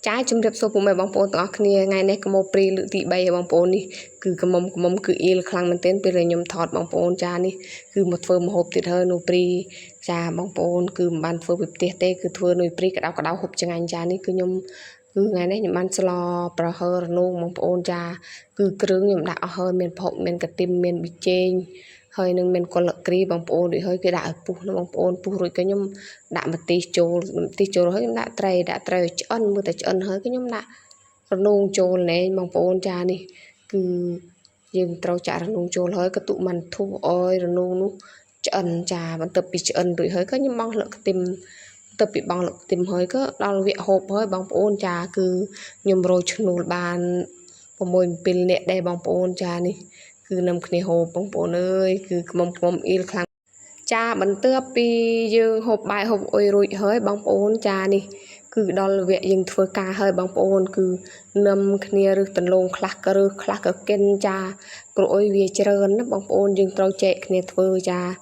ចាជំរាបសួរពុកម៉ែបងប្អូនទាំងអស់គ្នាថ្ងៃនេះកម៉ូព្រីលើកទី3ហើយបងប្អូននេះគឺកមុំកមុំគឺអ៊ីលខ្លាំងមែនទែនពេលដែលខ្ញុំថតបងប្អូនចានេះគឺមកធ្វើម្ហូបទៀតហើយនៅព្រីចាបងប្អូនគឺមិនបានធ្វើពីផ្ទះទេគឺធ្វើនៅព្រីក្តៅក្តៅហូបឆ្ងាញ់ចានេះគឺខ្ញុំគឺថ្ងៃនេះខ្ញុំបានស្លប្រហើររនោងបងប្អូនចាគឺគ្រឿងខ្ញុំដាក់អស់ហើយមានផុកមានកន្ទីមមានប៊ីចេងហើយនឹងមានកលក្រីបងប្អូនដូចហើយគេដាក់ឲ្យពុះណាបងប្អូនពុះរួចក៏ខ្ញុំដាក់ម្ទេសចូលម្ទេសចូលហើយខ្ញុំដាក់ត្រីដាក់ត្រីឲ្យឆ្អិនមើលតែឆ្អិនហើយក៏ខ្ញុំដាក់រនោងចូលណែបងប្អូនចានេះគឺយើងត្រូវចាក់រនោងចូលហើយក៏ទុកមិនធូរឲ្យរនោងនោះឆ្អិនចាបន្ទាប់ពីឆ្អិនរួចហើយក៏ខ្ញុំបង់ស្លឹកខ្ទឹមទៅពីបងលឹកខ្ទឹមហើយក៏ដល់វគ្គហូបហើយបងប្អូនចាគឺខ្ញុំរោយឈ្នួលបាន6 7នាក់ដែរបងប្អូនចានេះគឺនឹមគ្នាហូបបងប្អូនអើយគឺខ្មុំខ្មុំអ៊ីលខ្លាំងចាបន្ទាប់ពីយើងហូបបាយហូបអុយរួចហើយបងប្អូនចានេះគឺដល់វគ្គយើងធ្វើការហើយបងប្អូនគឺនឹមគ្នារឹសតលងខ្លះក៏រឹសខ្លះក៏កិនចាព្រោះអុយវាច្រើនណាបងប្អូនយើងត្រូវចែកគ្នាធ្វើចា។